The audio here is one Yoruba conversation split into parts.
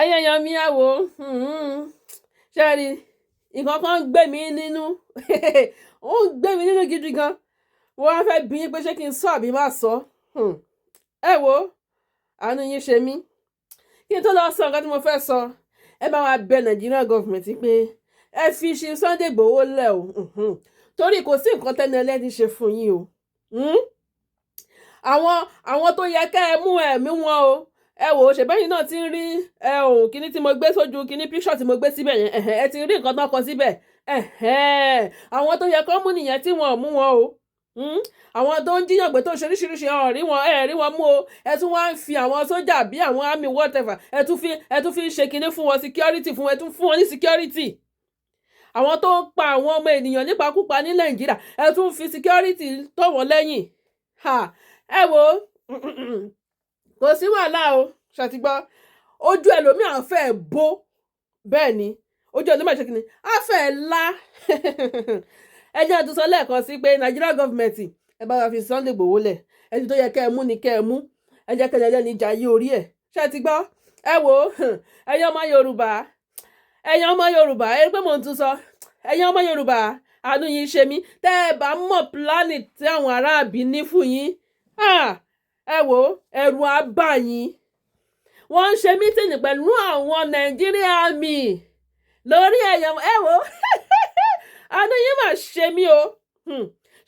Ẹ̀yin èèyàn mi, ẹ wò ó, ṣé rí nǹkan kan ń gbé mi nínú, ó ń gbé mi nínú gidi gan. Wọ́n á fẹ́ bí yín pé ṣé kí n sọ àbí má sọ. Ẹ wò ó, àánú yín ṣe mí. Kí n tó lọ sọ nǹkan tí mo fẹ́ sọ, ẹ bá wa bẹ Nigerian government pé ẹ fi ṣe Sunday Igboho lẹ̀ o, torí kò sí nǹkan tẹ́ni ẹlẹ́ni ṣe fún yín o. Àwọn tó yẹ kẹ́ ẹ mú ẹ̀mí wọn o. Ẹ wò ó, ṣèbẹ́yìn náà ti ń rí ẹ òun kíní tí mo gbé sójú kíní, picture tí mo gbé síbẹ̀ yẹn, ẹ ti rí nǹkan tó kọ síbẹ̀. Àwọn tó yẹ kó mú nìyẹn tí wọn ò mú wọn o. Àwọn tó ń jíyàn gbé, tó ń ṣe oríṣiríṣi, ọ̀ rí wọn, ẹ rí wọn mú o. Ẹ tún wá ń fi àwọn sójà bí àwọn army, whatever, ẹ tún fi ń ṣe kinní fún wọn, security fún wọn, ẹ tún fún wọn ní security. Àwọn tó ń pa àwọn ọmọ ènìyàn nípakúpa ní Nàìjíríà, ẹ tún fi security tọ̀ wọ́n lẹ́yìn. Ẹ wo, kò sí wàhálà o, ṣàtìgbọ́ ojú ẹlòmíì à ń fẹ́ bó bẹ́ẹ̀ ni ojú ẹlòmíì ṣe kìíní á fẹ́ lá. Ẹ jẹ́ àtúnṣe lẹ́ẹ̀kan sí pé Nigeria government, ẹ bá wa fi Sunday Igboho lẹ̀. Ẹni tó yẹ kẹ́ ẹ mú ni kẹ́ ẹ mú. Ẹ jẹ́ kẹ́ ẹ lẹ́ni jayé orí ẹ̀. Ṣé ti gbọ́? Ẹ wò ó, ẹ̀yin ọmọ Yorùbá, ẹ̀yin ọmọ Yorùbá, ẹ pé mò ń tún sọ, ẹ̀yin ọmọ Yorùbá, àánú yín ṣe mí. Tẹ́ ẹ bá mọ̀ plan tí àwọn aráàbí ní fún yín, ẹ wò ó, ẹ̀rù á bà yín. Wọ́n ń ṣe meeting pẹ̀lú àwọn Nàìjíríà army lórí ẹ̀yàn. Ẹ wò ó, àánú yín mà ṣe mí o.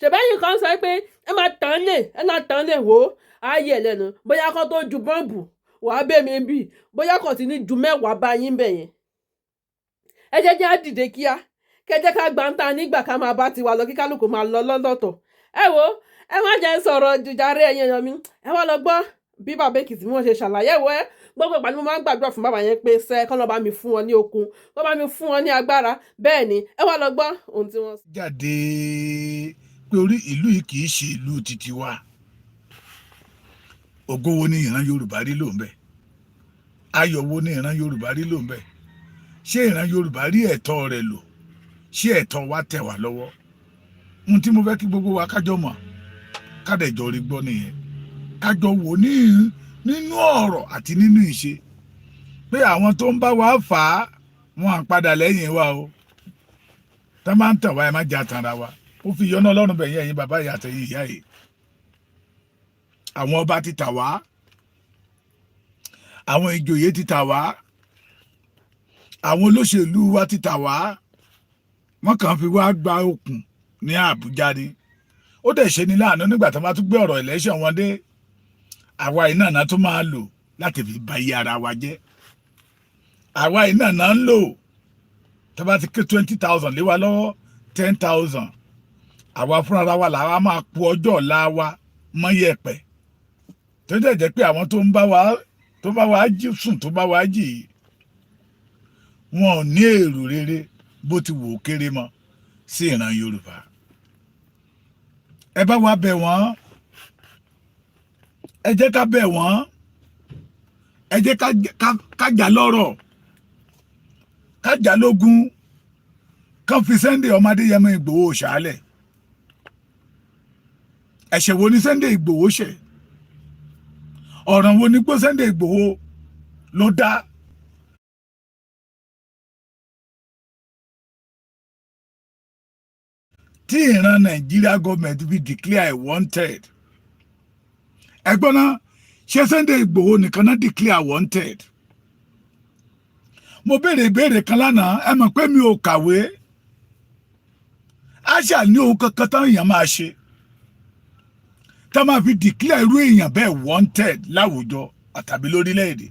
Ṣèbẹ́yìn kan sọ pé ẹ máa tàn lè, ẹ máa tàn lè. Wò ó, ayé ẹ̀ lẹ́nu, bóyá kan tó ju bọ́ǹbù wàá bẹ́ mi bì, bóyá kàn ti ní ju 10 bá yín bẹ̀ yẹn. Ẹ jẹ́ jẹ́ á dìde kíá, kẹjẹ́ ká gbà ń ta nígbà ká máa bá tiwa lọ, kí kálukú máa lọ lọ́lọ́tọ̀. Ẹ wo, ẹ má jẹ́ sọ̀rọ̀ jùjáre. Ẹ̀yin èèyàn mi, ẹ wá lọ gbọ́ bí bàbá Èkìtì bí wọ́n ṣe ṣàlàyé. Ẹ̀wọ́ ẹ gbogbo ìgbà ni mo máa ń gbàdúrà fún bàbá yẹn pé sẹ́ kọ́ lọ́ bá mi fún wọn ní okun, kọ́ bá mi fún wọn ní agbára. Bẹ́ẹ̀ ni, ẹ wá lọ gbọ́ ohun tí wọ́n sọ. Jáde pé orí ìlú yìí kì í ṣe ìlú títí wa. Ògo wo ni ìran Yorùbá rí lò ń bẹ? Ayọ̀ wo ni ìran Yorùbá rí lò ń bẹ? Ṣé ìran Yorùbá rí ẹ̀tọ́ rẹ̀ lò? Ṣé ẹ̀tọ́ wa tẹ̀ wá lọ́wọ́? Ohun tí mo fẹ́ kí gbogbo wa kájọ mọ̀, kádẹ̀jọ rí gbọ́ nìyẹn, kájọ wò ní nínú ọ̀rọ̀ àti nínú ìṣe pé àwọn tó ń bá wa fà á, wọn à ń padà lẹ́yìn wa o. Tá máa ń tàn wá, ẹ má jà tanra wa. Ó fi ìyọ́nú Ọlọ́run bẹ̀yìn ẹ̀yin bàbá ìyá àtẹ̀yìn ìyá yìí. Àwọn ọba ti tà wá, àwọn ìjòyè ti tà wá, àwọn olóṣèlú wa ti tà wá. Wọ́n kàn fi wá gba okùn ní Àbújá ni. Ó dẹ̀ ṣe ní láàánú nígbà tó bá tún gbé ọ̀rọ̀ election wọn dé, àwa iná náà tún máa lò láti fi ba iye ara wa jẹ́. Àwa iná náà ń lò tó bá ti ké 20,000 lé wa lọ́wọ́, 10,000, àwa fúnra wa làwa máa po ọjọ́ ọ̀la wa mọ́ yẹ̀pẹ̀. Tó dẹ̀ jẹ́ pé àwọn tó ń bá wa, tó bá wa jí sùn, tó bá wa jì, wọn ò ní èrò rere bó ti wò ó kéré mọ́ sí ìran Yorùbá. Ẹ bá wa bẹ̀ wọ́n, ẹ jẹ́ ká bẹ̀ wọ́n, ẹ jẹ́ ká jà lọ́rọ̀, ká jà lógun, kán fi Sunday ọmọ Adéyẹmọ Ìgbòho ṣàálẹ̀. Ẹ̀ṣẹ̀ wo ni Sunday Ìgbòho ṣẹ̀? Ọ̀ràn wo ni pé Sunday Ìgbòho ló dá? Tí ìran Nàìjíríà gọọmenti fi declare wanted. Ẹgbọ́n náà, ṣé Sunday Ìgbòho nìkan náà declare wanted? Mo béèrè ìbéèrè kan lánàá. Ẹ mọ̀ pé mi ò kàwé. Àṣà ní ohun kankan táwọn èèyàn máa ṣe tá máa fi declare irú èèyàn bẹ́ẹ̀ wanted láwùjọ àtàbí lórílẹ̀‐èdè.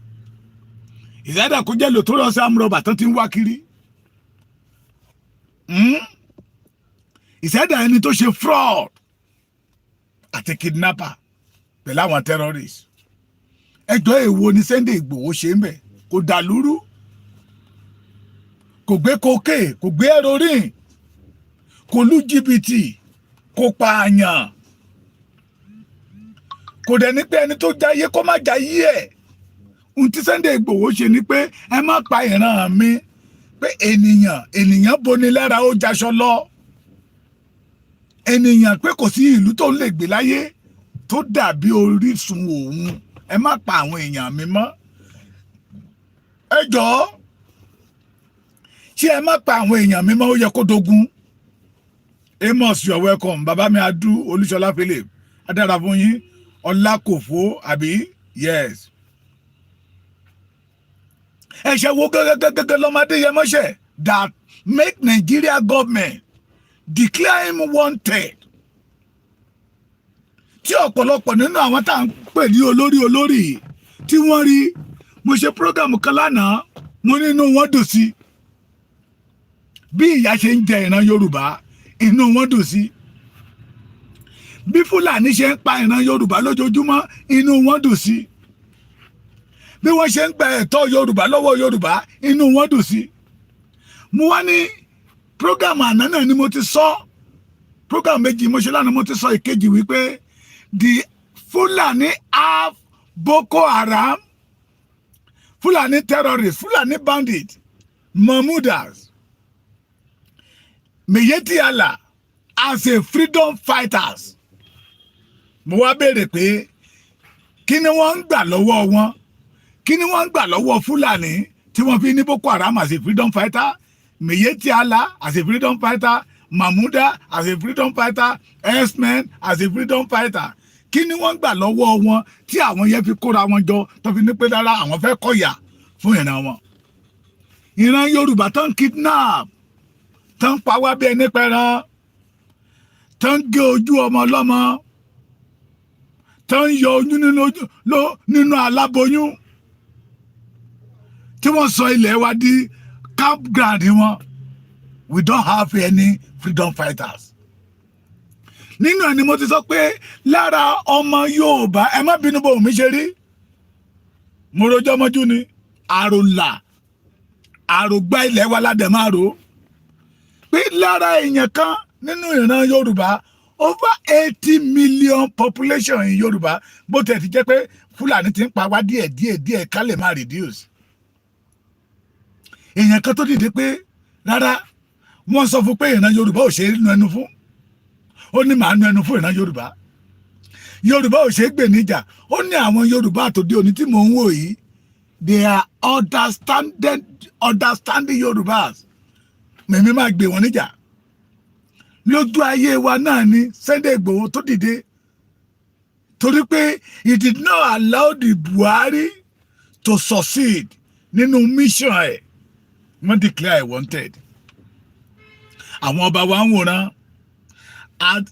Ìsádà kó jẹ́ notorious armed robber tó ti ń wá kiri, Ìsádà ẹni tó ṣe fraud àti kidnapper pẹ̀lú àwọn terrorists. Ẹjọ́ èwo ni Sunday Ìgbòho ṣe ń bẹ̀? Kò dàlúrú, kò gbé cocaine, kò gbé heroin, kò lu jìbìtì, kò pààyàn, kò dẹ̀ ní pé ẹni tó jayé kó má jayé ẹ̀. Ohun tí Sunday Ìgbòho ṣe ni pé ẹ má pa ìran mi, pé ènìyàn, ènìyàn boni lára, ó jaṣọ lọ. Ènìyàn pé kò sí ìlú tó ń lè gbé láyé tó dàbí orísun òun. Ẹ má pa àwọn èèyàn mi mọ́. Ẹ Jọ̀ọ́, ṣé ẹ má pa àwọn èèyàn mímọ́? Ó yẹ kó dogun. Amos, you are welcome. Bàbá mi, Adu Olúṣọlá Philip, adára fún yín. Ọlákòfó àbí? Yes. Ẹ̀ṣẹ̀ wo gẹ́gẹ́gẹ́gẹ́ lọ́mọdé yẹn mọ́ṣẹ̀ that make Nigeria government declare him wanted, tí ọ̀pọ̀lọpọ̀ nínú àwọn tá à ń pè ní olórí olórí tí wọ́n rí? Mo ṣe program kan lánàá, mo ní inú wọn dùn sí bí ìyà ṣe ń jẹ ìran Yorùbá, inú wọn dùn sí bí Fúlàní ṣe ń pa ìran Yorùbá lójoojúmọ́, inú wọn dùn sí bí wọ́n ṣe ń gba ẹ̀tọ́ Yorùbá lọ́wọ́ Yorùbá, inú wọn dùn sí. Mo wá ní program àná náà ni mo ti sọ, program méjì mo ṣe lánàá, mo ti sọ ìkejì wípé the Fulani have Boko Haram, Fulani terrorists, Fulani bandits, Mahmudas, Miyetti Allah as a freedom fighters. Mo wá béèrè pé kí ni wọ́n ń gbà lọ́wọ́ wọn? Kí ni wọ́n ń gbà lọ́wọ́ Fúlàní tí wọ́n fi ní Boko Haram as a freedom fighter, Miyetti Allah as a freedom fighter, Mahmuda as a freedom fighter, herdsmen as a freedom fighter? Kí ni wọ́n ń gbà lọ́wọ́ wọn tí àwọn yẹn fi kóra wọn jọ, tó fi ní pé rárá, àwọn fẹ́ kọ̀yà fún ìran wọn, ìran Yorùbá tó ń kidnap, tó ń pa wá bí ẹni pẹran, tó ń gé ojú ọmọ ọlọ́mọ, tó ń yọ oyún nínú ojú nínú aláboyún, tí wọ́n sọ ilẹ̀ wa di campground wọn? We don't have any freedom fighters nínú ẹni. Mo ti sọ pé lára ọmọ Yorùbá, ẹ má bínú bò mí ṣe rí, mo rojọ́ mọ́jú ni. Àròlà àrògbá ilẹ̀ wa ládẹ̀ máa rò ó pé lára èèyàn kan nínú ìran Yorùbá, over 80 million population in Yorùbá, bó tẹ̀ ti jẹ́ pé Fúlàní ti ń pa wá díẹ̀ díẹ̀ díẹ̀, ká lè máa reduce. Èèyàn kan tó dìde pé rárá, wọ́n sọ fún pé ìran Yorùbá ò ṣe é nu ẹnu fún, ó ní màá nu ẹnu fún ìran Yorùbá. Yorùbá ò ṣe é gbè níjà, ó ní àwọn Yorùbá àtòdí òní tí mò ń wò yìí, they are understanding Yorùbás. Mẹ̀mí máa gbé wọn níjà. Lójú ayé wa náà ni Sunday Igboho tó dìde, torí pé he did not allow the Buhari to succeed nínú mission ẹ̀. Wọ́n declare wanted. Àwọn ọba wa ń wòran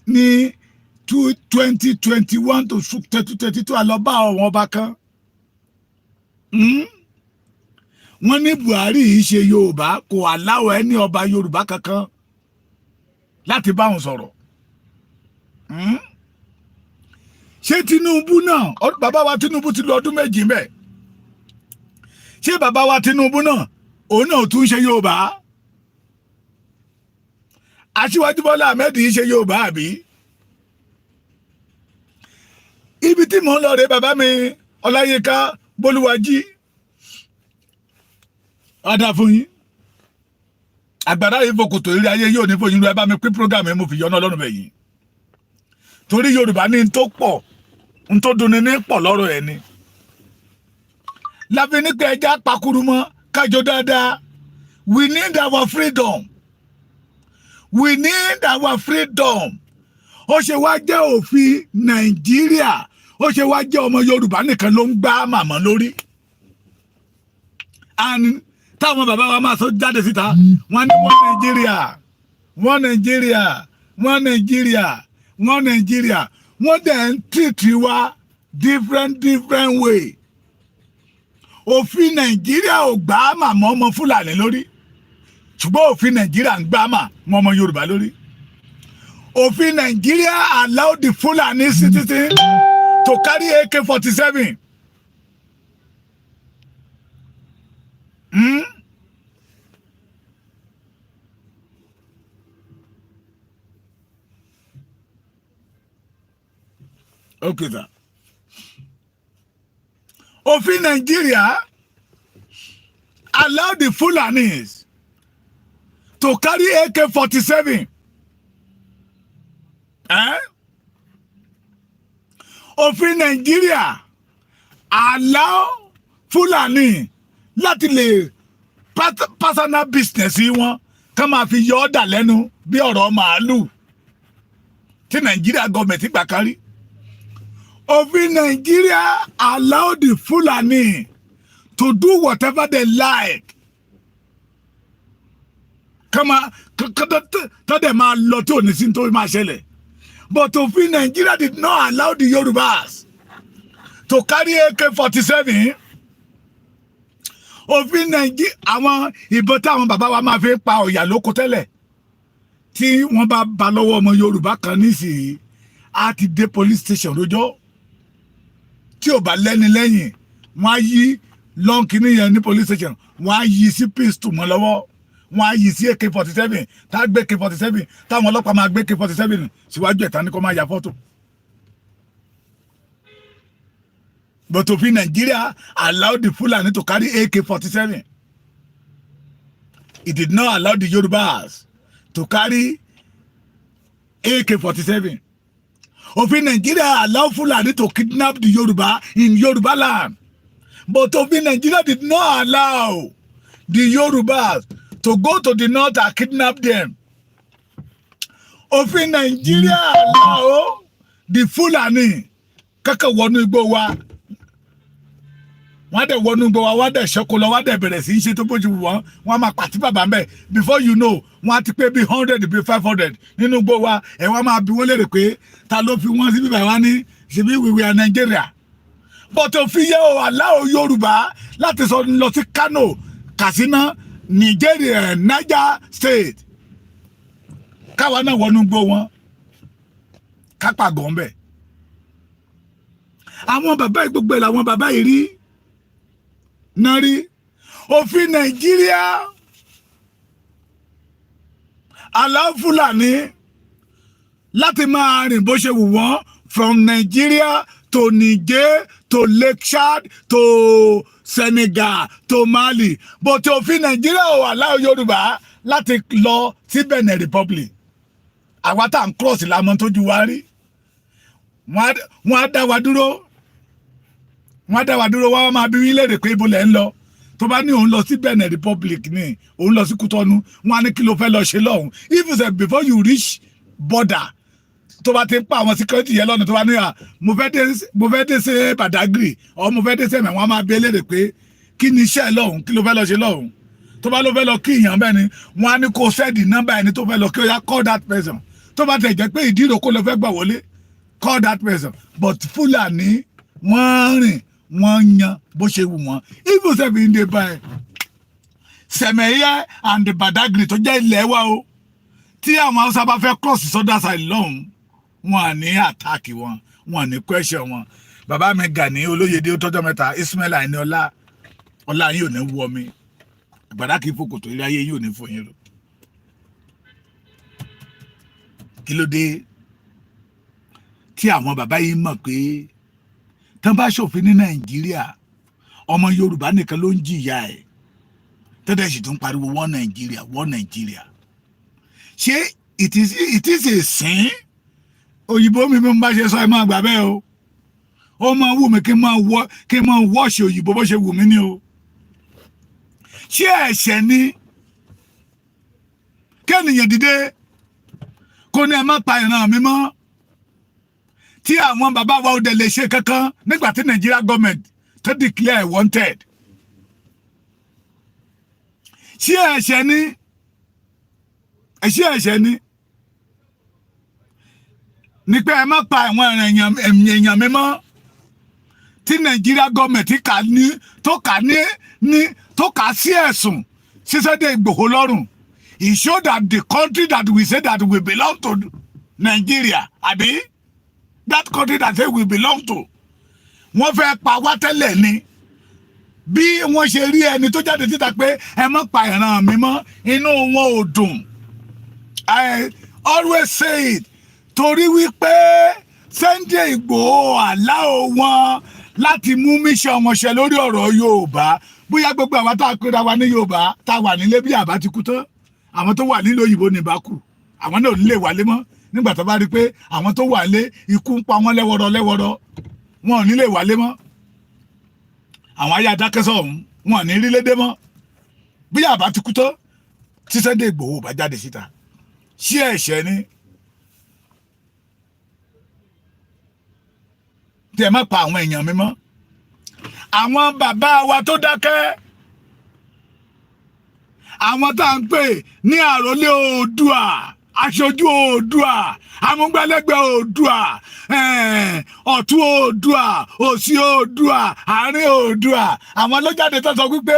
ní 2021 to 2022. Àlọ́ bá àwọn ọba kan, Wọ́n ní Buhari yìí ṣe Yorùbá, kò aláwọ̀ ẹni ọba Yorùbá kankan láti bá wọn sọ̀rọ̀. Ṣé Tinubu náà, bàbá wa Tinubu ti lọ ọdún 2 mbẹ, ṣé bàbá wa Tinubu náà, òun náà tún ṣe Yorùbá? Aṣíwájú Bọ́lá Ahmed yìí ṣe Yorùbá àbí? Ibi tí mò ń lọ rèé. Bàbá mi Ọláyínká Bólúwájí, ọ̀dà fún yín. Àgbàrá yìí fòkòtò eré ayé yóò ní fòyín lọ. Ẹ bá mi pín program yẹn, mo fi yọ́nà Ọlọ́run bẹ̀ yìí, torí Yorùbá ní n tó pọ̀, n tó dunni ní pọ̀ lọ́rọ̀ ẹ̀ ni láfi ní pé ẹja pakuru mọ́ kájọ dáadáa. We need our freedom, we need our freedom. Ó ṣe wá jẹ́ òfin Nàìjíríà, ó ṣe wá jẹ́ ọmọ Yorùbá nìkan ló ń gbá màmá lórí? And táwọn bàbá wa máa sọ jáde síta, wọn ní wọ́n Nàìjíríà, wọ́n Nàìjíríà, wọ́n Nàìjíríà, wọ́n Nàìjíríà. Wọ́n dẹ̀ ń treat wa different different way. Òfin Nàìjíríà ò gbá màmá ọmọ Fúlàní lórí, ṣùgbọ́n òfin Nàìjíríà ń gbá màmá ọmọ Yorùbá lórí. Òfin Nàìjíríà allow the Fulani citizen to carry AK-47. Okay, sir. Òfin Nàìjíríà allow the Fulanis to carry AK-47. Eh? Òfin Nàìjíríà allow Fulani Láti lè personal business wọn ká máa fi yọ ọ́ dà lẹ́nu bí ọ̀rọ̀ màálù tí Nàìjíríà gọọmẹ̀ntì gbà kárí. Òfin Nàìjíríà allow the Fulani to do whatever they like, kama tó dẹ̀ máa lọ tí ò ní sí tó máa ṣẹlẹ̀. But òfin Nàìjíríà did not allow the Yorubas to carry AK-47. Òfin Nàìjíríà, àwọn ìbọn táwọn bàbá wa máa fi pa ọ̀yà lóko tẹ́lẹ̀, tí wọ́n bá ba lọ́wọ́ ọmọ Yorùbá kan nísìnyí, á ti dé police station lójọ́. Tí ò bá lẹ́ni lẹ́yìn, wọ́n á yí lọ́nkìnní yẹn ní police station, wọ́n á yí sí pistol mọ́ lọ́wọ́, wọ́n á yí sí AK-47, tá a gbé AK-47, táwọn ọlọ́pàá máa gbé AK-47 síwájú ẹ̀, tán ní kó máa ya fọ́tò. But òfin Nàìjíríà allowed the Fulani to carry AK-47. It did not allow the Yorubas to carry AK-47. Òfin Nàìjíríà allow Fulani to kidnap the Yoruba in Yoruba land, but òfin Nàìjíríà did not allow the Yorubas to go to the north and kidnap them. Òfin Nàìjíríà allow the Fulani kẹ́kẹ́ wọnú igbó wa, wọ́n á dẹ̀ wọnú igbó wa, wọ́n á dẹ̀ ṣẹ́kù lọ, wọ́n á dẹ̀ bẹ̀rẹ̀ sí í ṣe tó bójú wọ́n, wọ́n á máa pàtí bàbá ń bẹ̀. Before you know, wọ́n á ti pé bíi 100, bíi 500 nínú igbó wa. Ẹ̀ wọ́n máa bi wọ́n léèrè pé ta ló fi wọ́n sí bíbá wa ní ṣebí we were Nigeria. But òfin yẹ o allow Yorùbá láti sọ lọ sí Kano, Katsina, Nigeria, Niger State, káwa náà wọnú igbó wọn, kápá gan bẹ́ẹ̀. Àwọn bàbá yìí, gbogbo ẹ̀ làwọn bàbá yìí rí náà rí. Òfin Nàìjíríà allow Fúlàní láti máa rìn bó ṣe wù wọ́n from Nigeria to Niger to Lake Chad to Senegal to Mali, but òfin Nàìjíríà ò allow Yorùbá láti lọ sí Benin Republic. Àwa tá à ń cross lamọ tójú wa rí. Wọ́n á dá wa dúró, wọ́n á dá wa dúró, wọ́n á máa bí wí léèrè pé ibo lẹ̀ ń lọ. Tó bá ní òun lọ sí Benin Republic, ní òun lọ sí Kútọ́nù, wọ́n á ní kí ló fẹ́ lọ ṣe lọ́hùn. If you say before you reach border, tó bá ti ń pa àwọn security yẹn lọ́nà, tó bá ní à mo fẹ́ dé sí Badagry or mo fẹ́ dé sẹ́mẹ̀, wọ́n á máa bí léèrè pé kí ni iṣẹ́ lọ́hùn, kí ló fẹ́ lọ ṣe lọ́hùn. Tó bá ló fẹ́ lọ kí èèyàn bẹ́ẹ̀ ni, wọ́n á ní kó send nọ́mbà ẹni tó fẹ́ lọ kí ó yá, call that person. Tó bá tẹ̀ jẹ́ pé ìdíròkó ló fẹ́ gbà wọlé, call that person. But Fúlàní, wọ́n rìn, wọ́n yan bó ṣe wù wọ́n. Even sef in the by Sẹ̀mẹ̀yẹ and the Badagry tó jẹ́ ilẹ̀ wa o, tí àwọn Haúsá bá fẹ́ cross sọ́dà side lọ́hùn, wọn à ní attack wọn, wọn à ní question wọn. Bàbá mi Gani Olóyèdè, ó tọ́jọ́ mẹ́ta. Ismail Àìníọlá, ọlá yìí ò ní wọ mi, àgbàdá kì í fòkòtò, ilé ayé yìí ò ní fò yín lọ. Kí ló dé tí àwọn bàbá yìí mọ̀ pé tán bá ṣòfin ní Nàìjíríà, ọmọ Yorùbá nìkan ló ń jìyà ẹ̀, tẹ́tẹ́ sì tún pariwo wọ́n Nàìjíríà, wọ́n Nàìjíríà? Ṣé it is a sin? Òyìnbó mi bí mo bá ṣe sọ, ẹ máa gbà bẹ́ẹ̀ o. Ó máa wù mí kí n máa wọ́ọ̀ṣì òyìnbó bó ṣe wù mí ni o. Ṣé ẹ̀ṣẹ̀ ni kẹ́nìyàn dìde kó ní ẹ má pa ìran mi mọ́, tí àwọn bàbá wa ò dẹ̀ lè ṣe kankan nígbà tí Nigeria government tó declare wanted? Ṣé ẹ̀ṣẹ̀ ni? Ẹ̀ṣẹ̀ ẹ̀ṣẹ̀ ni ní pé ẹ má pa àwọn èèyàn mi mọ́, tí Nigeria government kà ní tó kà ní tó kà sí ẹ̀sùn sí Sunday Igboho lọ́rùn? It show that the country that we say that we belong to, Nigeria, àbí that country that say we belong to, wọ́n fẹ́ pa wá tẹ́lẹ̀ ni. Bí wọ́n ṣe rí ẹni tó jáde síta pé ẹ má pa ìran mi mọ́, inú wọn ò dùn. I always say it, torí wípé Sunday Igboho allow wọn láti mú mission wọn ṣe lórí ọ̀rọ̀ Yorùbá. Bóyá gbogbo àwa tá a pera wa ní Yorùbá tá a wà nílé, bí àbá ti kú tán, àwọn tó wà nílé òyìnbó ní ìbá kù, àwọn náà ò ní lè wálé mọ́. Nígbà tó bá rí i pé àwọn tó wà lé, ikú ń pa wọ́n lẹ́wọ́rọ́ lẹ́wọ́rọ́, wọn ò ní lè wálé mọ́. Àwọn ayé adákẹ́sọ̀ ọ̀hún. Wọn ní rí lédè mọ́. Bí àbá ti kú tán, tí Sunday Igboho bá jáde síta, ṣé ẹ̀ṣẹ̀ ni tí ẹ má pa àwọn èèyàn mi mọ́? Àwọn bàbá wa tó dákẹ́, àwọn tá à ń pè ní àròlé Oòdùà, aṣojú Oòdùà, amúgbálẹ́gbẹ̀ẹ́ Oòdùà, ọ̀tún Oòdùà, òsì Oòdùà, àárín Oòdùà, àwọn ló jáde tó sọ wípé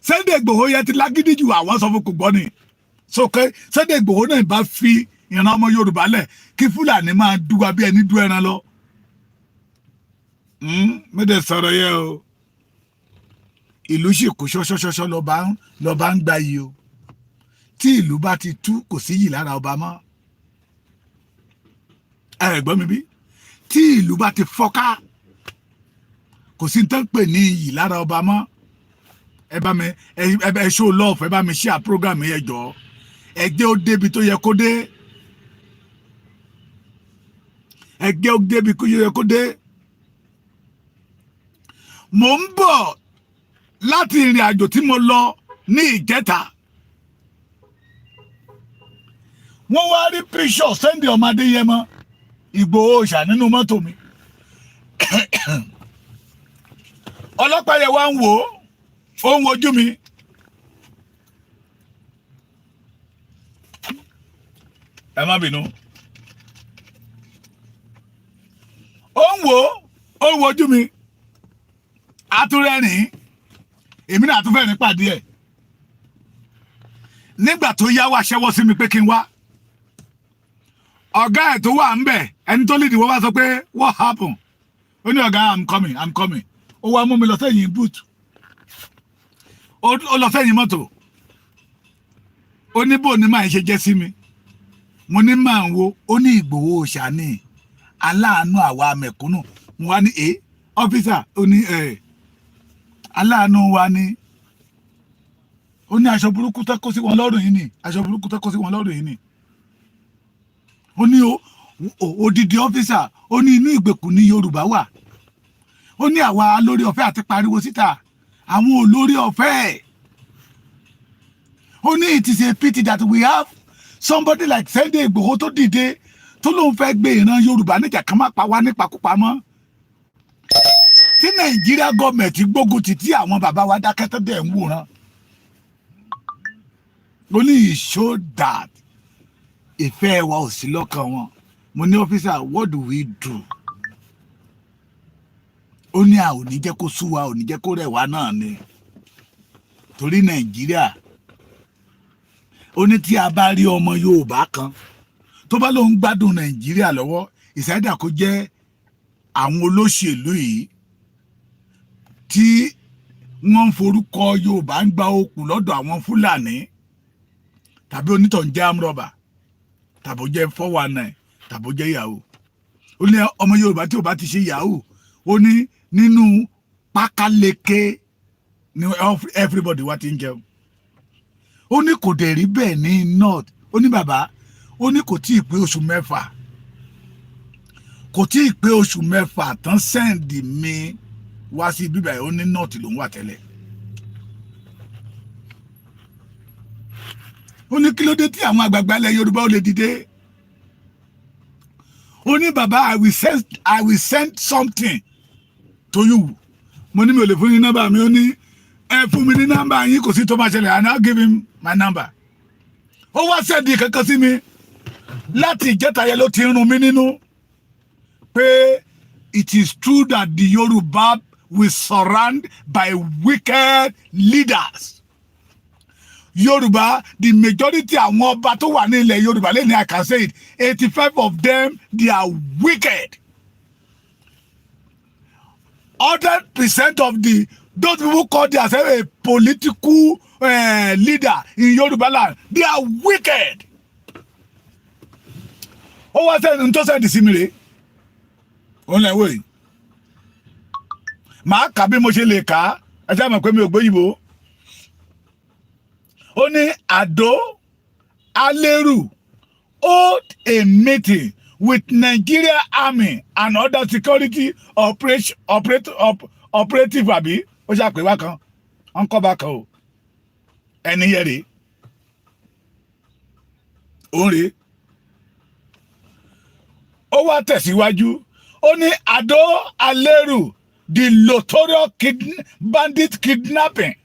Sunday Igboho yẹn ti lágídí jù. Àwọn sọ fún kò gbọ́ ni sókè. Sunday Igboho náà bá fi ìran ọmọ Yorùbá lẹ̀ kí Fúlàní máa dúwa bí ẹni dú ẹran lọ. Mẹ́tẹ̀ sọ̀rọ̀ yẹ o. Ìlú sì kú ṣọ́ṣọ́ṣọ́ṣọ́, lọ́ba ń gba yìí o. Tí ìlú bá ti tú, kò sí yìí lára ọba mọ́. Ẹ gbọ́ mi bí? Tí ìlú bá ti fọ́ká, kò sí tán pè ní iyì lára ọba mọ́. Ẹ bá mi ẹ show love, ẹ bá mi share program yẹn jọ. Ẹ jẹ́ ó débi tó yẹ kó dé. Ẹ jẹ́ ó débi tó yẹ kó dé. Mò ń bọ̀ láti ìrìn àjò tí mo lọ ní ìjẹta. Wọ́n wá rí píṣọ̀ Sunday ọmọ Adéyẹmọ Ìgbòho ṣà nínú mọ́tò mi. Ọlọ́pàá yẹn wá ń wò ó, ó ń wojú mi. Ẹ má bínú. Ó ń wò ó, ó ń wojú mi, àtúrẹ́rìn. Èmi náà àtúfẹ́rìn pàdé ẹ̀. Nígbà tó yá, wá ṣẹ́wọ́ sí mi pé kí n wá. Ọ̀gá ẹ̀ tó wà ń bẹ̀, ẹni tó lead wọ́n, wá sọ pé, "What happen?" Ó ní, "Ọ̀gá, I'm coming, I'm coming." Ó wá mú mi lọ sẹ́yìn boot, ó lọ sẹ́yìn mọ́tò. Ó ní bò ní máa ṣe jẹ́ sí mi. Mo ní máa ń wo. Ó ní Ìgbòho ṣàní aláàánú àwa mẹ̀kúnnù. Mo wá ní, "Ẹ officer." Ó ní ẹ aláàánú wa ni. Ó ní aṣọ burúkú tó kó sí wọn lọ́rùn yìí ni, aṣọ burúkú tó kó sí wọn lọ́rùn yìí ni. Ó ní odidi officer, ó ní inú ìgbèkùn ní Yorùbá wà. Ó ní àwa lórí ọ̀fẹ́ àti pariwo síta, àwọn olórí ọ̀fẹ́. Ó ní it is a pity that we have somebody like Sunday Igboho tó dìde, tó lóun fẹ́ gbé ìran Yorùbá níjà kan má pa wá nípakúpa mọ́, tí Nàìjíríà gọọmẹ̀ntì gbógun ti, tí àwọn bàbá wa dákẹ́ tó dẹ̀ ń wòran. Ó ní he show that ìfẹ́ wa ò sí lọ́kàn wọn. Mo ní, "Officer, what do we do?" Ó ní a ò ní jẹ́ kó sú wa, ò ní jẹ́ kó rẹ̀ wá náà ni, torí Nàìjíríà, ó ní tí a bá rí ọmọ Yorùbá kan tó bá lóun gbádùn Nàìjíríà lọ́wọ́, ìsáyédà kó jẹ́ àwọn olóṣèlú yìí tí wọ́n ń forúkọ Yorùbá ń gba okùn lọ́dọ̀ àwọn Fúlàní, tàbí onítọ̀ ń jẹ́ amrọ̀bà, tàbí ó jẹ́ 419, tàbí ó jẹ́ yahoo. Ó ní ọmọ Yorùbá tí ò bá ti ṣe yahoo, ó ní nínú pákáleke ni everybody wa ti ń jẹun. Ó ní kò dẹ̀ rí bẹ́ẹ̀ ní north. Ó ní bàbá, ó ní kò tí ì pé oṣù 6, kò tí ì pé oṣù 6 tán send mi wá sí bíbẹ̀. Ó ní north ló ń wà tẹ́lẹ̀. Ó ní kí ló dé tí àwọn àgbààgbà ilẹ̀ Yorùbá ò lè dìde? Ó ní, "Bàbá, I will send something to you." Mo ní mi ò lè fún ní nọ́mbà mi. Ó ní ẹ fún mi ní nọ́mbà yín, kò sí tó máa ṣẹlẹ̀. And I give him my number. Ó wá send kankan sí mi láti ìjẹta yẹn ló ti ń run mí nínú pé it is true that the Yorùbá will surround by wicked leaders. Yorùbá, the majority, àwọn ọba tó wà ní ilẹ̀ Yorùbá lẹ́ni, I can say it, 85 of them, they are wicked. 100% of the those people call themselves a political leader in Yorùbá land, they are wicked. Ó wá sẹ́ni tó send sí mi rèé. Òun lẹ̀ wò yìí. Màá kà bí mo ṣe lè kà á. Ẹ ṣáà mọ̀ pé mi ò gbóyìnbó. Ó ní Àdó Aleru hold a meeting with Nigeria Army and other security operation operate, op, operative àbí ó ṣàpèwá kan. Wọ́n kọ́ bá kan o. Ẹni yẹ rèé, òun rèé. Ó wá tẹ̀síwájú, ó ní Ado Aleru, the notorious bandit kidnapping.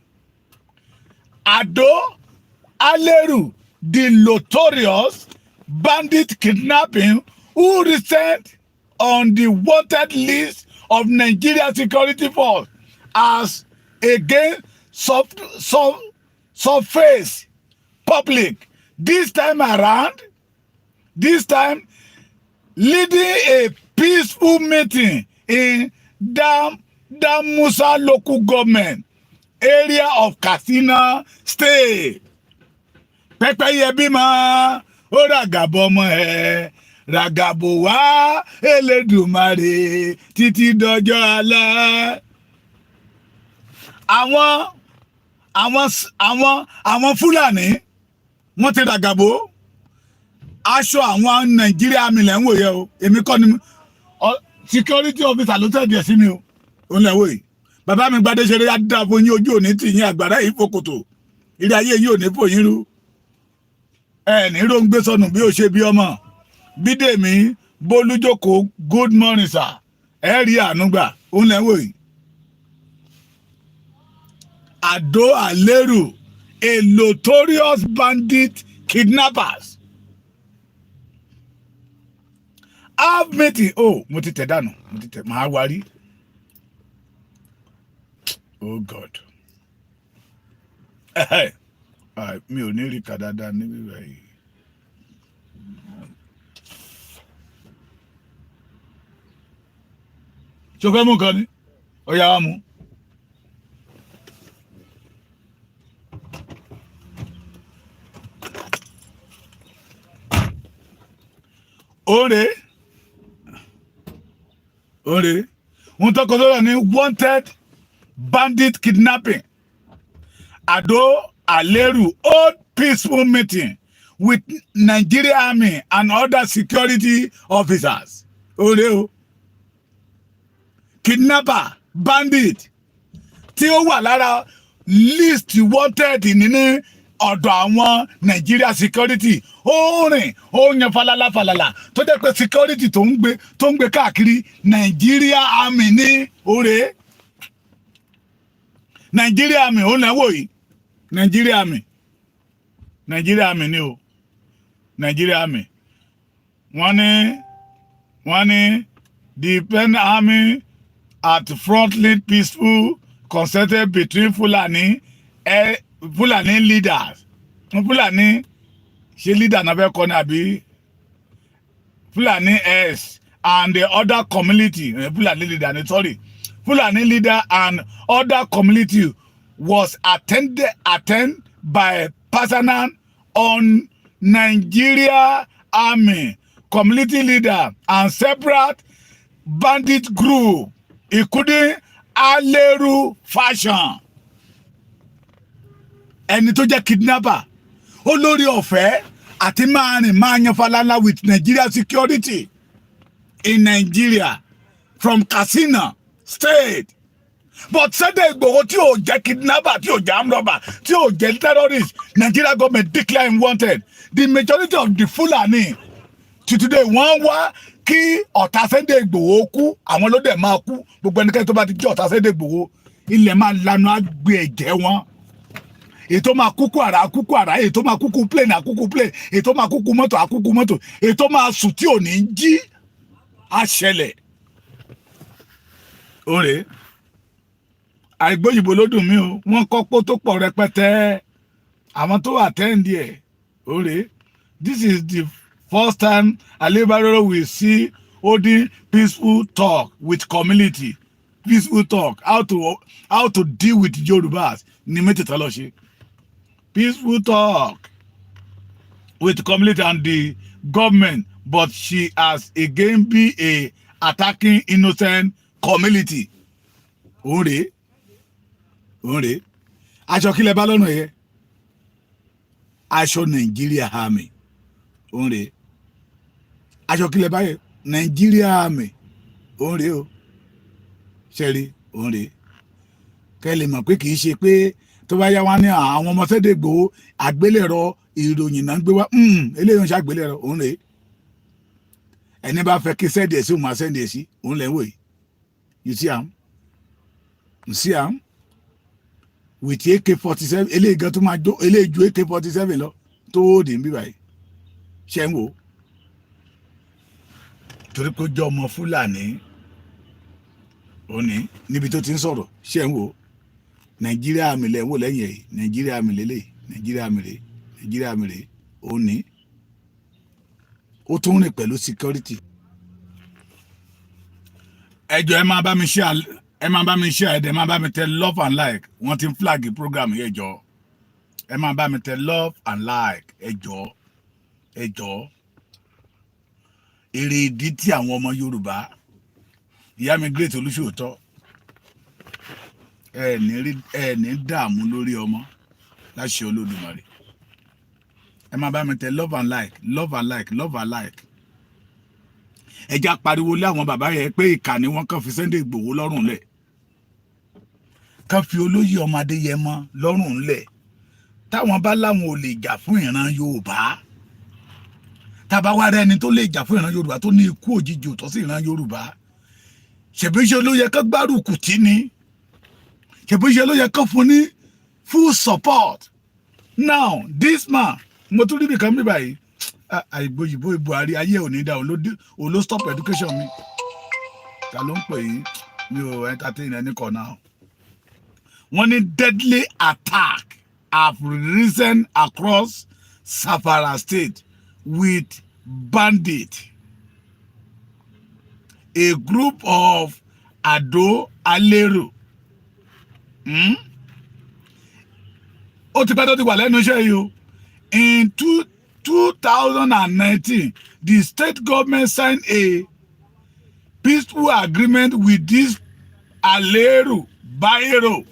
Ado Aleru, the notorious bandit kidnapping who recent on the wanted list of Nigeria security force, has again surface public, this time around, this time leading a peaceful meeting in Danmusa Local Government Area of Katsina State. Pẹ́pẹ́yẹ bímọ, ó ràgàbọ̀ ọmọ ẹ̀, ràgàbò wá Elédùmarè títí dọjọ́ alẹ́. Àwọn Fúlàní, wọ́n ti ràgàbò. Aṣọ àwọn Nàìjíríà mi lẹ́ ń wò yẹ o. Èmi kọ́ ni, security officer ló tẹ̀lé sí mi o. Òun lẹ́ wò yìí. Bàbá mi gbadé ṣeré, á dá fún yín. Ojú òní tì yín, àgbàrá yìí fòkòtò ilé ayé yìí ò ní fò yín rú. Ẹ ní ló ń gbé sọnù bí ó ṣe bí ọmọ. Bídèmí Bólújókòó, good morning sir. Ẹ rí àánú gbà. Òun lẹ́ wò yìí. Ado Aleru, a notorious bandit kidnappers, have meeting. Oh, mo ti tẹ̀ dànù, mo ti tẹ̀, máa wárí. Oh God, mi ò ní rí kà dáadáa níbí báyìí. Ṣo fẹ́ mú nǹkan ni? Ó yá, wá mú. Òǹrè òǹrè wọn tọkọ sọ́dọ̀ ní wanted bandit kidnapping Ado Aleru hold peaceful meeting with Nigeria Army and other security officers. Òǹrè o, kidnapper bandit tí ó wà lára list wanted nínú ọ̀dọ̀ àwọn Nigeria security, ó rìn, ó yan falala falala, tó jẹ́ pé security tó ń gbé káàkiri, Nigeria Army ní òrè. Nigeria Army, ó náwó yìí. Nigeria Army, Nigeria Army ni o, Nigeria Army. Wọ́n ní the pen army at front lead peaceful concerted between Fulani leaders. Fulani ṣe leader náà fẹ́ kọ́ ni àbí Fulani s and the other community, Fulani leader ni, sorry, Fulani leader and other community was attend by personnel on Nigeria Army, community leader and separate bandit group, including Aleru faction. Ẹni tó jẹ́ kidnapper, ó lórí ọ̀fẹ́ àti máa rìn, máa yan falala with Nigeria security in Nigeria from Katsina State. But Sunday Igboho, tí ò jẹ́ kidnapper, tí ò jẹ́ armed robber, tí ò jẹ́ terrorist, Nigeria government declare him wanted. The majority of the Fulani to today, wọ́n wá kí ọ̀tá Sunday Igboho kú. Àwọn ló dẹ̀ máa kú. Gbogbo ẹnikẹ́ni tó bá ti jẹ́ ọ̀tá Sunday Igboho, ilẹ̀ máa lanu, á gbé ẹ̀jẹ̀ wọn. Èyí tó máa kúkú àrà, kúkú àrà. Èyí tó máa kúkú plane, àkúkú plane. Èyí tó máa kúkú mọ́tò, àkúkú mọ́tò. Èyí tó máa sùn tí ò ní jí, á ṣẹlẹ̀. Òrè àìgbóyìnbó ló dùn mí o. Wọ́n kọ́pọ́ tó pọ̀ rẹpẹtẹ, àwọn tó attend ẹ̀. Òrè, this is the first time Alibaroro will see holding peaceful talk with community. Peaceful talk, how to deal with Yorubas ní mẹ́tẹ̀ẹ̀ta lọ ṣe peaceful talk with community and the government, but she has again be a attacking innocent community. Òun rèé, òun rèé. Aṣọ kílẹ̀ bá lọ́nà yẹ, aṣọ Nàìjíríà Army, òun rèé. Aṣọ kílẹ̀ bá yẹ, Nàìjíríà Army, òun rèé o. Ṣẹ́rí, òun rèé. Kẹ́ lè mọ̀ pé kì í ṣe pé tó bá yá wá ní àwọn ọmọ Sunday Igboho, àgbélẹ̀rọ ìròyìn náà ń gbé wá. Eléyìí ń ṣàgbélẹ̀rọ. Òun rèé. Ẹni bá fẹ́ kí send ẹ̀ sí, òun máa send ẹ̀ sí. Òun lẹ́ ń wò yìí. You see am, you see am with AK-47. Eléyìí gan tó máa jó, eléyìí ju AK-47 lọ tó dì ń bí báyìí. Ṣe ń wò ó? Torí pé ó jẹ́ ọmọ Fúlàní, ó ní níbi tó ti ń sọ̀rọ̀. Ṣe ń wò ó? Nàìjíríà Army lẹ̀ ń wò lẹ́yìn ẹ̀. Nàìjíríà Army lélẹ̀, Nàìjíríà Army rè, Nàìjíríà Army rè. Ó ní ó tún rìn pẹ̀lú security. Ẹ jọ̀ọ́, ẹ máa bá mi share, ẹ máa bá mi share, ẹ dẹ̀ máa bá mi tẹ love and like. Wọ́n ti ń flag program yẹn. Jọ̀ọ́, ẹ máa bá mi tẹ love and like. Ẹ jọ̀ọ́, ẹ jọ̀ọ́. Èrè ìdí tí àwọn ọmọ Yorùbá, ìyá mi great olùṣòótọ́, ẹ ní rí, ẹ ní dààmú lórí ọmọ láṣẹ Olódùmarè. Ẹ máa bá mi tẹ love and like, love and like, love and like. Ẹ já pariwo lé àwọn bàbá yẹn pé ìkà ni wọ́n. Kàn fi Sunday Igboho lọ́rùn lẹ̀, kàn fi olóyè ọmọ Adéyẹmọ lọ́rùn lẹ̀. Táwọn bá láwọn ò lè jà fún ìran Yorùbá, tàbá wá rẹni tó lè jà fún ìran Yorùbá, tó ní ikú òjijì ò tọ́ sí ìran Yorùbá, ṣèbí ṣe ló yẹ kó gbárùkù tí ni? Ṣèbí ṣe ló yẹ kó fún ní full support? Now this man, mo tún rí nìkan mi báyìí. Àìgbòyìnbó Buhari ayé ò ní dá. Òun ló stop education mi. Ta ló ń pè yín? Mi ò entertain ẹni kan náà. Wọ́n ní deadly attack have risen across Zamfara State with bandit, a group of Ado Aleru. Ó ti pẹ́ tó ti wà lẹ́nu iṣẹ́ yìí o. In 2019, the state government signed a peaceful agreement with this Aleru Bayero.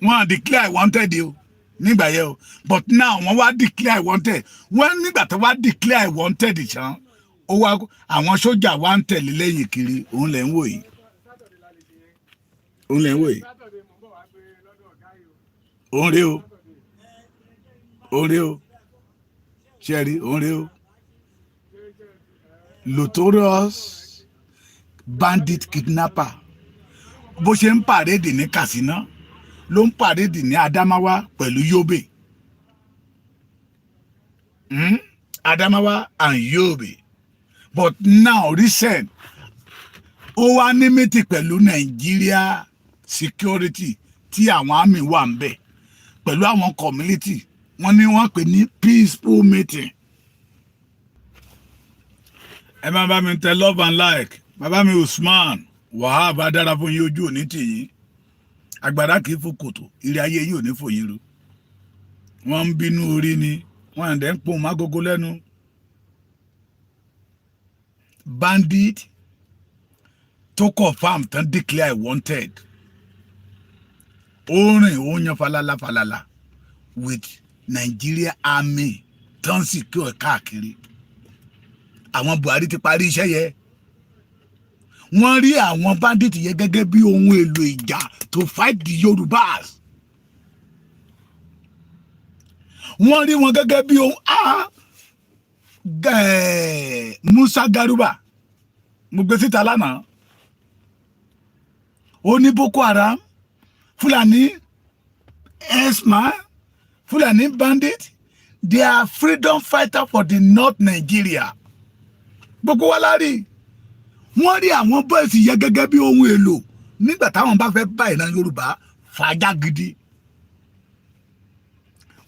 Wọ́n declare wanted o nígbà yẹn o, but now wọ́n wá declare wanted. Wọ́n nígbà tó wá declare wanted ṣan, ó wá àwọn sójà wá ń tẹ̀lé lẹ́yìn kiri. Òun lẹ̀ ń wò yìí, òun lẹ̀ ń wò yìí. Òun rèé o, òun rèé o. Ṣe rí? Òun rèé o, notorious bandit kidnapper. Bó ṣe ń parade ní Katsina ló ń parade ní Adamawa pẹ̀lú Yobe. Adamawa and Yobe. But now recent, ó wá ní meeting pẹ̀lú Nigeria security, tí àwọn army wà ń bẹ̀ pẹ̀lú àwọn community. Wọ́n ní wọ́n pè ní peaceful meeting. Ẹ máa bá mi tẹ love and like. Bàbá mi Usman Wahab, adára fún yín, ojú òní tì yín. Agbára kì í fò kòtò, ire ayé yìí ò ní fò yín ru. Wọ́n ń bínú orí ni, wọ́n àdẹ́ ń pòun mágógó lẹ́nu. Bandit tó confirm tán declare wanted, ó rìn, ó yan falala falala with Nigeria Army tán secure káàkiri. Àwọn Buhari ti parí iṣẹ́ yẹ. Wọ́n rí àwọn bandit yẹn gẹ́gẹ́ bí ohun èlò ìjà to fight the Yorubas. Wọ́n rí wọn gẹ́gẹ́ bí ohun Musa Garuba, mo gbé síta lánàá. Ó ní Boko Haram, Fulani herdsman, Fulani bandit, they are freedom fighter for the North Nigeria. Gbogbo wa la rí. Wọ́n rí àwọn boys yẹn gẹ́gẹ́ bí ohun èlò nígbà táwọn bá fẹ́ bá ìran Yorùbá fàájà gidi.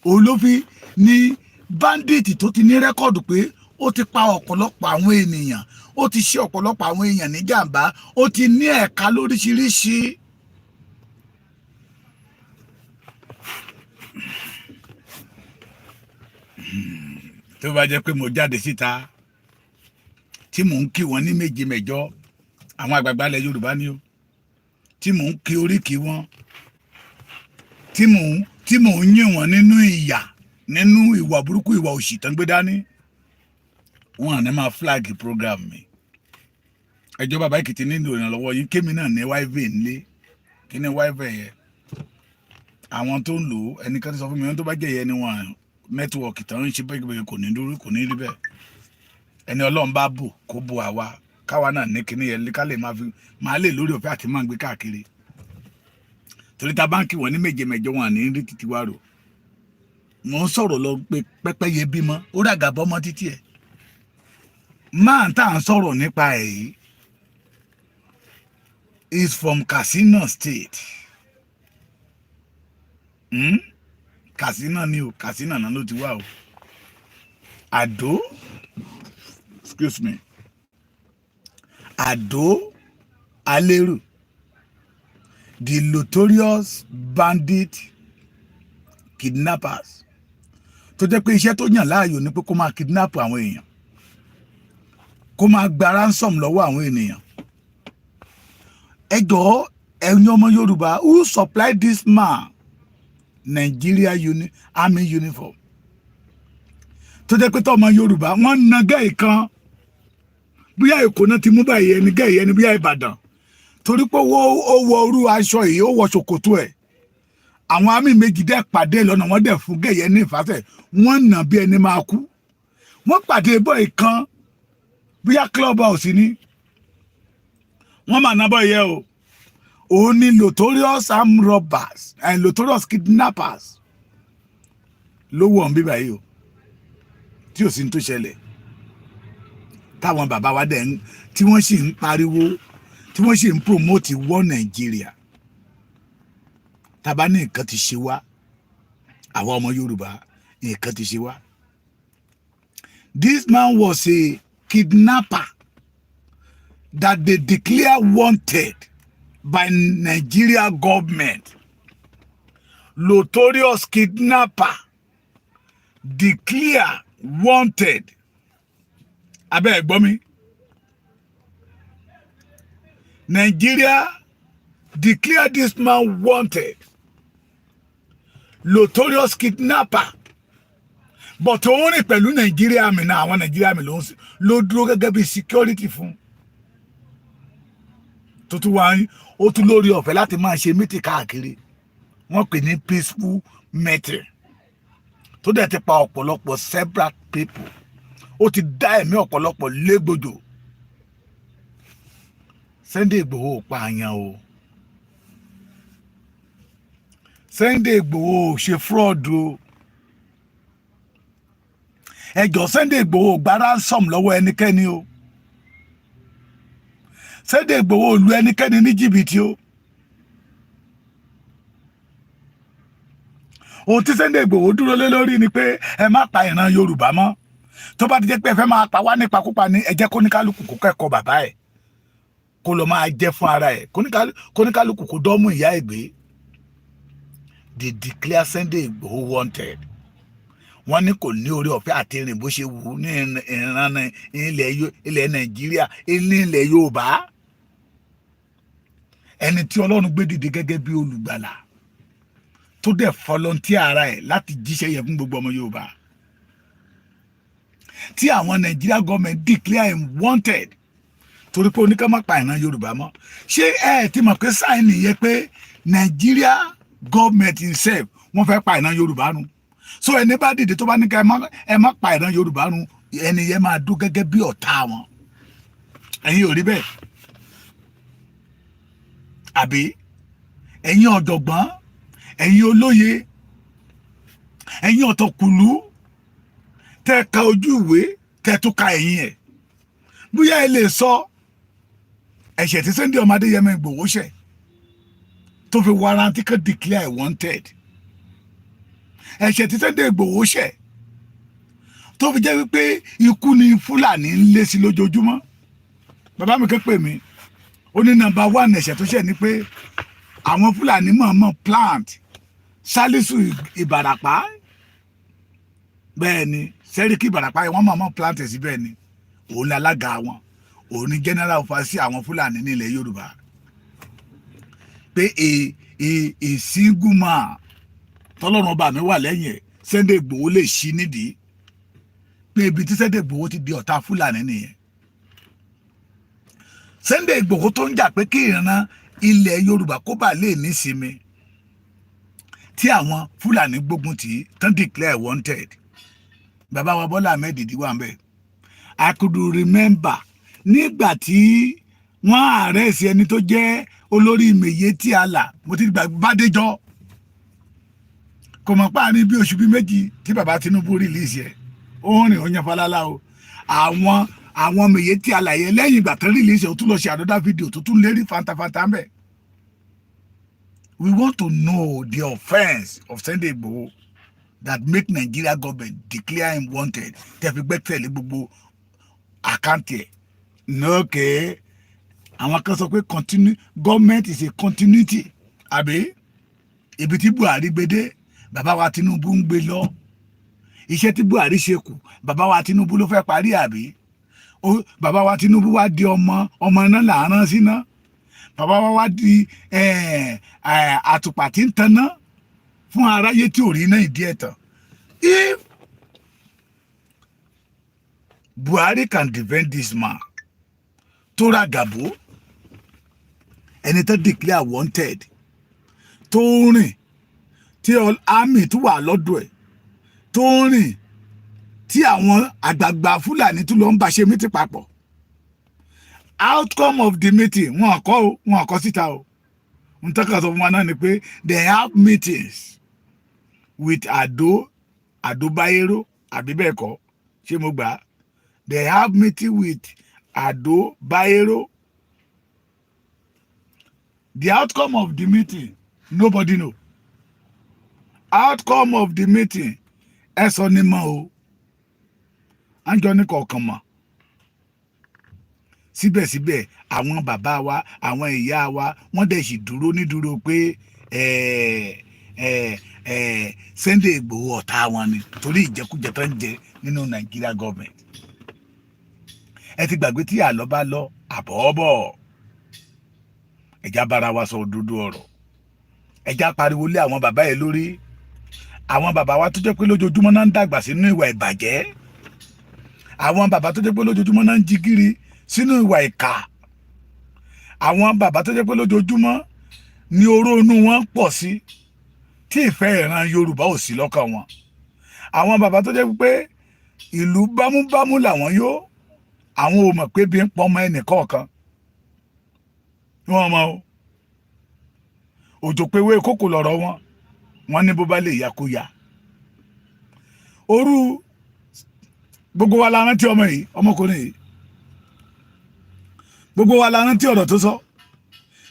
Olófin ní bandit tó ti ní record pé ó ti pa ọ̀pọ̀lọpọ̀ àwọn ènìyàn, ó ti ṣe ọ̀pọ̀lọpọ̀ àwọn èèyàn ní jàǹbá, ó ti ní ẹ̀ka lóríṣiríṣi. Tó bá jẹ́ pé mo jáde síta tí mò ń kí wọn ní méje mẹ́jọ, àwọn àgbààgbà ilẹ̀ Yorùbá ni ó, tí mò ń kí oríkì wọn, tí mò ń yìn wọn nínú ìyà, nínú ìwà burúkú, ìwà òṣì tán gbé dání, wọn à ní máa flag program mi. Ẹjọ́, bàbá Èkìtì, nínú ìrànlọ́wọ́ yín, kémi náà ní wáìvì ńlé. Kí ni wáìvì yẹn? Àwọn tó ń lò ó, ẹnìkan ti sọ fún mi, wọn tó bá jẹ́ ìyẹn ni wọn network tó ń ṣe bẹ́ẹ̀ kò ní dúró, kò ní rí bẹ́ẹ̀. Ẹni Ọlọ́run bá bò kó bo àwa, káwa náà ní kíní yẹn, ká lè máa fi máa lè lórí ọ̀fẹ́ àti máa gbé káàkiri, torí ta báńkì wọn ní méje mẹ́jọ, wọn ní rí títí wá rò. Mo ń sọ̀rọ̀ lọ pé pẹ́pẹ́yẹ bímọ, ó ràgà bọ́mọ títí ẹ̀. Máà tá à ń sọ̀rọ̀ nípa ẹ̀ yìí is from Katsina State. Katsina ni o, Katsina náà ló ti wá o. Àdó, excuse me, Àdó Alérù, the notorious bandit kidnappers, tó jẹ́ pé iṣẹ́ tó yàn láàyò ni pé kó máa kidnap àwọn èèyàn, kó máa gba ransom lọ́wọ́ àwọn ènìyàn. Ẹ jọ̀ọ́, ẹ̀yin ọmọ Yorùbá, who supply this man Nigeria army uniform, tó jẹ́ pé tọ́mọ Yorùbá wọ́n na gẹ́ẹ̀ kan, bóyá Èkó náà ti mú báyìí, ẹni gẹ́ẹ̀ ẹni, bóyá Ìbàdàn, torí pé ó wọ orú aṣọ yìí, ó wọ ṣòkòtò ẹ̀, àwọn army méjì dẹ̀ pàdé lọ́nà, wọ́n dẹ̀ fún gẹ̀yẹ ní ìfàsẹ̀, wọ́n nà bí ẹni máa kú. Wọ́n pàdé boy kan, bóyá club house ni wọ́n máa ná boy yẹ o. Òun ni notorious armed robbers and notorious kidnappers ló wọ̀ ń bíbá yìí o, tí ò sí ní tó ṣẹlẹ̀, táwọn bàbá wa dẹ̀ ń tí wọ́n sì ń pariwo, tí wọ́n sì ń promote one Nigeria. Tàbá ní nǹkan ti ṣe wá, àwa ọmọ Yorùbá, nǹkan ti ṣe wá. This man was a kidnapper that they declare wanted by Nigeria government. Notorious kidnapper declare wanted. Abẹ́ ẹ̀ gbọ́ mi. Nigeria declare this man wanted, notorious kidnapper, but òun rìn pẹ̀lú Nàìjíríà mi náà. Àwọn Nàìjíríà mi ló dúró gẹ́gẹ́ bí security fún, tó tún wá, ó tún lórí ọ̀fẹ́ láti máa ṣe meeting káàkiri. Wọ́n pè ní peaceful meeting, tó dẹ̀ ti pa ọ̀pọ̀lọpọ̀ several people, ó ti dá ẹ̀mí ọ̀pọ̀lọpọ̀ légbodò. Sunday Igboho ò pààyàn o. Sunday Igboho ò ṣe fraud o. Ẹjọ́, Sunday Igboho ò gba ransom lọ́wọ́ ẹnikẹ́ni o. Sunday Igboho ò lu ẹnikẹ́ni ní jìbìtì o. Ohun tí Sunday Igboho dúró lé lórí ni pé ẹ má pa ìran Yorùbá mọ́. Tó bá ti jẹ́ pé ẹ fẹ́ máa pa wá nípakúpa ní, ẹ jẹ́ kóníkálukú kó kẹ́kọ̀ọ́ bàbá ẹ̀, kó lọ máa jẹ́ fún ara ẹ̀, kóníkálukú kó dọ́mú ìyá ẹ̀ gbé. They declare Sunday Igboho wanted. Wọ́n ní kò ní orí ọ̀fẹ́ àti rìn bó ṣe wù ú ní ìran ilẹ̀ Nàìjíríà, ní ilẹ̀ Yorùbá. Ẹni tí Ọlọ́run gbé dìde gẹ́gẹ́ bí olùgbàlà, tó dẹ̀ volunteer ara ẹ̀ láti jíṣẹ́ yẹn fún gbogbo ọmọ Yorùbá, tí àwọn Nàìjíríà government declare him wanted torí pé oníkà má pa ìran Yorùbá mọ́, ṣé ẹ ti mọ̀ pé sign yẹn pé Nàìjíríà government itself, wọ́n fẹ́ pa ìran Yorùbá run? So ẹni bá dìde tó bá ní ká ẹ má pa ìran Yorùbá run, ẹni yẹn máa dún gẹ́gẹ́ bí ọ̀tá wọn. Ẹ̀yin ò rí bẹ́ẹ̀ àbí? Ẹ̀yin ọ̀jọ̀gbọ́n, ẹ̀yin olóye, ẹ̀yin ọ̀tọ̀kùlú, tẹ́ ka ojú ìwé, tẹ́ tún ka ẹ̀yìn ẹ̀, bóyá ẹ lè sọ ẹ̀ṣẹ̀ tí Sunday ọmọ Adéyẹmọ Ìgbòho ṣẹ̀ tó fi warrant kan declare wanted, ẹ̀ṣẹ̀ tí Sunday Ìgbòho ṣẹ̀ tó fi jẹ́ wípé ikú ni Fúlàní ń lé sí lójoojúmọ́. Bàbá mi kan pè mí, ó ní number one ẹ̀ṣẹ̀ tó ṣẹ̀ ni pé àwọn Fúlàní mọ̀ọ́mọ̀ plant Sálísù Ìbàràpá. Bẹ́ẹ̀ ni, Sẹ́ríkì Ìbàràpá yẹn, wọ́n mọ̀ọ́mọ̀ plant ẹ̀ sí. Bẹ́ẹ̀ ni, òun ni alága wọn, òun ni general overseer àwọn Fúlàní ní ilẹ̀ Yorùbá, pé a single man tọ́lọ́run ọba mi wà lẹ́yìn ẹ̀, Sunday Igboho, lè ṣí nídìí, pé ibi tí Sunday Igboho ti di ọ̀tá Fúlàní nìyẹn. Sunday Igboho tó ń jà pé kí ìran ilẹ̀ Yorùbá kó bá lè nísinmi. Tí àwọn Fúlàní gbógun tì í tán, declare wanted, bàbá wa Bọ́lá Ahmed dì wà ń bẹ̀. I could remember nígbà tí wọ́n arrest ẹni tó jẹ́ olórí Miyetti Allah, mo ti gbà, Bádéjọ́, kò mọ̀ páàrin bí oṣù bíi 2 tí bàbá Tinubu release ẹ̀, ó ń rìn, ó yan falálá o. Àwọn Miyetti Allah yẹn, lẹ́yìn ìgbà tó release ẹ̀, ó tún lọ ṣe another video tó tún lérí fantafanta ń bẹ̀. We want to know the offence of Sunday Igboho that make Nigeria government declare him wanted, tẹ́ fi gbẹ́kẹ̀lé gbogbo account ẹ̀ lókè. Àwọn kan sọ pé continue, government is a continuity, àbí ibi tí Buhari gbé dé, bàbá wa Tinubu ń gbé lọ. Iṣẹ́ tí Buhari ṣe kù, bàbá wa Tinubu ló fẹ́ parí, àbí bàbá wa Tinubu wá di ọmọ ọmọ náà là ń rán síná, bàbá wa wá di àtùpà tí ń taná fún aráyé tí ò rí iná ìdí ẹ̀ tán. If Buhari can defend this man tó ra gàbó, ẹni tó declare wanted, tó ń rìn, tí army tó wà lọ́dọ̀ ẹ̀, tó ń rìn, tí àwọn àgbààgbà Fúlàní tún lọ ń bá ṣe meeting papọ̀, outcome of the meeting wọn kọ o, wọn kọ síta o. N tọ́ka sọ fún wa náà ni pé they have meetings with Ado Bayero, àbí bẹ́ẹ̀ kọ́? Ṣé mo gbà á? They have meeting with Ado Bayero. The outcome of the meeting, nobody know. Outcome of the meeting, ẹ sọ ní mọ́ o, àjọ ní kọ̀ọ̀kan mọ̀. Síbẹ̀síbẹ̀, àwọn bàbá wa, àwọn ìyá wa, wọ́n dẹ̀ sì dúró nídúró pé Sunday Igboho ọ̀tá wọn ni, torí ìjẹkújẹ tó ń jẹ nínú Nàìjíríà government. Ẹ ti gbàgbé tí àlọ́ bá lọ àbọ̀ọ́bọ̀. Ẹ̀já bára wa sọ òdodo ọ̀rọ̀. Ẹ̀já pariwo lé àwọn bàbá yẹn lórí, àwọn bàbá wa tó jẹ́ pé lójoojúmọ́ náà ń dàgbà sínú ìwà ìbàjẹ́, àwọn bàbá tó jẹ́ pé lójoojúmọ́ náà ń jí gírí sínú ìwà ìkà, àwọn bàbá tó jẹ́ pé lójoojúmọ́ ní oró inú wọn pọ̀ sí, tí ìfẹ́ ìran Yorùbá ò sí lọ́kàn wọn, àwọn bàbá tó jẹ́ pé ìlú bámúbámú làwọn yó, àwọn ò mọ̀ pé bí ń pọnmọ ẹnì kọ̀ọ̀kan wọn mọ̀ o. Òjò péwé kókò lọ̀rọ̀ wọn, wọn ní bó bá lè yá kó yá. Orú gbogbo wa la rántí ọmọ yìí, ọmọkùnrin yìí, gbogbo wa la rántí ọ̀rọ̀ tó sọ.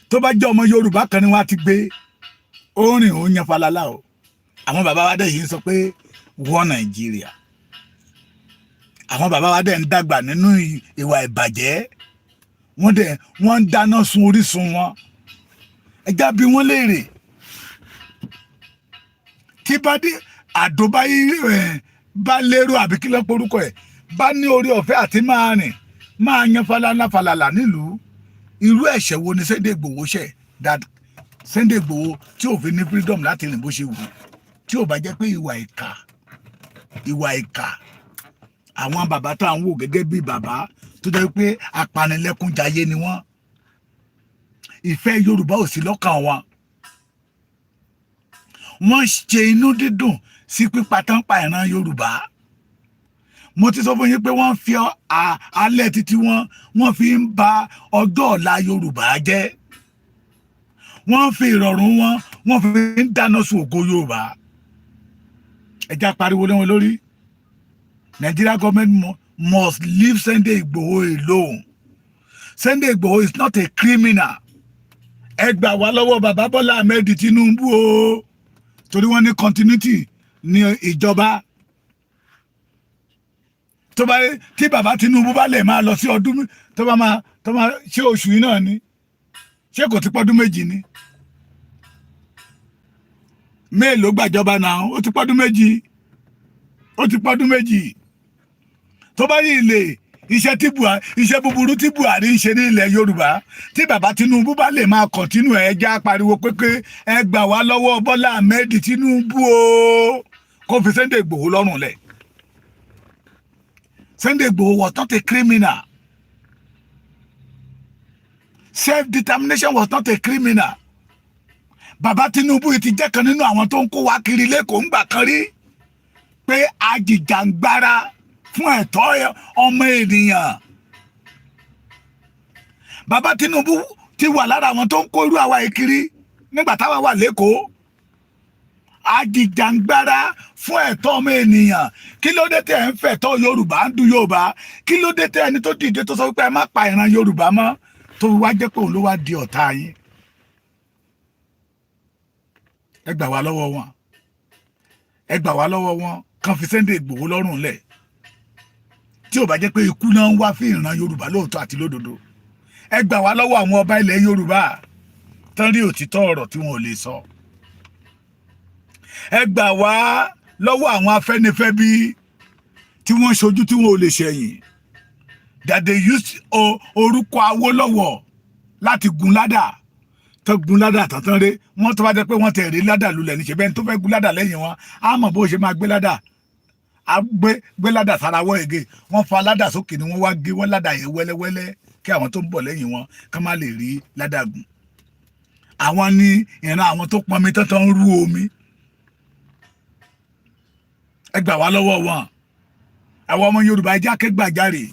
Tó bá jẹ́ ọmọ Yorùbá kan ni wọ́n á ti gbé orin òun yan falala o. Àwọn bàbá wa dẹ̀ yìí ń sọ pé wọ́n Nàìjíríà, àwọn bàbá wa dẹ̀ ń dàgbà nínú ìwà ìbàjẹ́, wọ́n dẹ̀ wọ́n ń dáná sun orísun wọn. Ẹjá bí wọ́n léèrè tí bá dé àdóbáyé bá lérò, àbí kí ló porúkọ ẹ̀, bá ní orí ọ̀fẹ́ àti máa rìn, máa yan falala falala nílùú, irú ẹ̀ṣẹ̀ wo ni Sunday Igboho ṣẹ̀ that Sunday Igboho tí ò fi ní freedom láti rìn bó ṣe wù, tí ò bá jẹ́ pé ìwà ìkà, ìwà ìkà àwọn bàbá tá à ń wò gẹ́gẹ́ bí bàbá tó jẹ́ pé apanilẹ́kúnjayé ni wọ́n? Ìfẹ́ Yorùbá ò sí lọ́kàn wọn. Wọ́n ṣe inú dídùn sí pípa tán pa ìran Yorùbá. Mo ti sọ fún yín pé wọ́n fi alẹ́ títí wọn, wọ́n fi ń ba ọjọ́ ọ̀la Yorùbá jẹ́. Wọ́n fi ìrọ̀rùn wọn, wọ́n fi ń dáná sun ògo Yorùbá. Ẹja pariwo lé wọn lórí. Nigeria government must leave Sunday Igboho alone. Sunday Igboho is not a criminal. Ẹ gbà wá lọ́wọ́ bàbá Bọ́lá Ahmed Tinubu o, torí wọ́n ní continuity ní ìjọba. Tó bá tí bàbá Tinubu bá lè máa lọ sí ọdún tó bá máa tó máa ṣé oṣù yìí náà ni, ṣé kò ti pọ́dún 2 ni? Mélòó gbàjọba náà, ó ti pọ́dún 2, ó ti pọ́dún 2. Tó bá yìí lè iṣẹ́ tí Buhari, iṣẹ́ búburú tí Buhari ń ṣe ní ilẹ̀ Yorùbá, tí bàbá Tinubu bá lè máa continue, ẹ já pariwo pé ẹ gbà wá lọ́wọ́ Bọ́lá Ahmed Tinubu o, kó fi Sunday Igboho lọ́rùn lẹ̀. Sunday Igboho was not a criminal. Self-determination was not a criminal. Bàbá Tinubu yìí ti jẹ́ kan nínú àwọn tó ń kó wa kiri lẹ́kọ̀ọ́ ńgbà kan rí pé ajìjàǹgbara fún ẹ̀tọ́ ọmọ ènìyàn. Bàbá Tinubu ti wà lára àwọn tó ń kó irú àwa yìí kiri nígbà táwa wà lẹ́kọ̀ọ́, ajìjàǹgbara fún ẹ̀tọ́ ọmọ ènìyàn. Kí ló dé tẹ́ ẹ̀ ń fẹ̀tọ́ Yorùbá ń du Yorùbá? Kí ló dé tẹ́ ẹni tó dìde tó sọ wípé ẹ má pa ìran Yorùbá mọ́, tó wá jẹ́ pé òun ló wá di ọ̀tá yín? Ẹ gbà wá lọ́wọ́ wọn, ẹ gbà wá lọ́wọ́ wọn. Kàn fi Sunday Igboho lọ́rùn lẹ̀. Tí ò bá jẹ́ pé ikú náà ń wá fún ìran Yorùbá lóòótọ́ àti lódodo, ẹ gbà wá lọ́wọ́ àwọn ọba ilẹ̀ Yorùbá tán rí òtítọ́ ọ̀rọ̀ tí wọn ò lè sọ. Ẹ gbà wá lọ́wọ́ àwọn Afẹ́nifẹ́bí tí wọ́n ṣojú tí wọn ò lè ṣẹ̀yìn, that they use orúkọ Awólọ́wọ̀ láti gun ládà tó gun ládà tán ré wọ́n. Tó bá jẹ́ pé wọ́n tẹ̀ rí ládà lulẹ̀ níṣẹ́ bẹ́ẹ̀, tó fẹ́ gun ládà lẹ́yìn wọn á mọ̀ bó ṣe máa gbé ládà, á gbé ládà sára wọ́ ege. Wọ́n fa ládà sókè ni wọ́n wá gé wọ́n ládà yẹn wẹ́lẹ́wẹ́lẹ́ kí àwọn tó ń bọ̀ lẹ́yìn wọn ká má lè rí ládà gùn. Àwọn ní ìran àwọn tó pọnmi tán tán ń rú omi. Ẹ gbà wá lọ́wọ́ wọn. Àwọn ọmọ Yorùbá, ẹ jákè gbàjarè.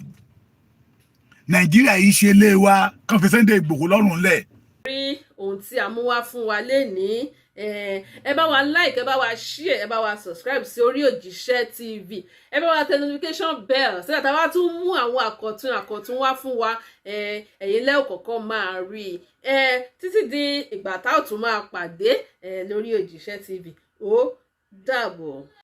Nàìjíríà yìí ṣe lé wa. Kàn fi Sunday Igboho lọ́rùn lẹ̀. Rí ohun tí a mú wá fún wa lénìí, ẹ bá wa like, ẹ bá wa share, ẹ bá wa subscribe sí orí Òjíṣẹ́ TV. Ẹ bá wa tẹ notification bell sígbà tá a bá tún mú àwọn àkọ̀tun àkọ̀tun wá fún wa, ẹ̀yin lẹ́ẹ̀ kọ̀ọ̀kan máa rí i. Títí di ìgbà tá ò tún máa pàdé lórí Òjíṣẹ́ TV, ó dàbọ̀.